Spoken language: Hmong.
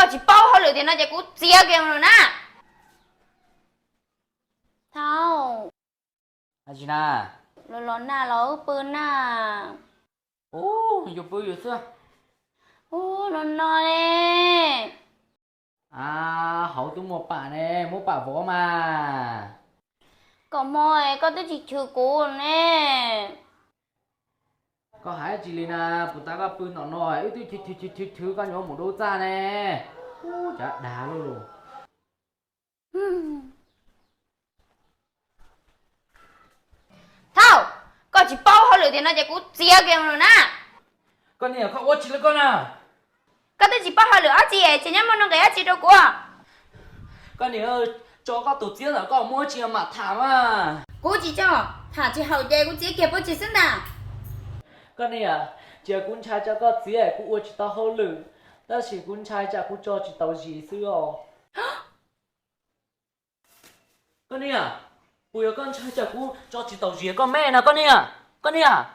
Tsis paub hauj lwm tiag no ces kuv txiav kiag mus lawm na. Thaum, los los na, los wb pw na. Ub, yuav pw yus xwb. Ub, los no ne. A, hauv twb muaj pam ne, muab pam vov mas. Kom mo, koj twb tsis chwv kuv ne. Koj hais tsis li na, puas tas koj pw tom no wb twb chwv chwv chwv chwv koj nyuam mus dub txaj ne. Ub, cov dag lug. Thaum, koj tsis paub hauj lwm tiag no ces kuv txiav kiag mus lawm na. Koj niam, koj ua tsis li koj na. Koj twb tsis paub hauj lwm dab tsi ces nyob muaj nuj nqis dab tsi rau kuv. Koj niam, tso koj tus txiab ntawm koj muab tsis mam tham mas. Kuv tsis tso, tham tsis haum ces kuv txiav kiag pov tseg xwb ntag. Koj niam, cia kuv ntshai tsam koj txiav kuv ua tsis tau hauj lwm, tab sis kuv ntshai tsam kuv tso tsis tau zis xwb os. Koj niam, puas yog koj ntshai tsam kuv tso tsis tau zis koj me no koj niam? Koj niam.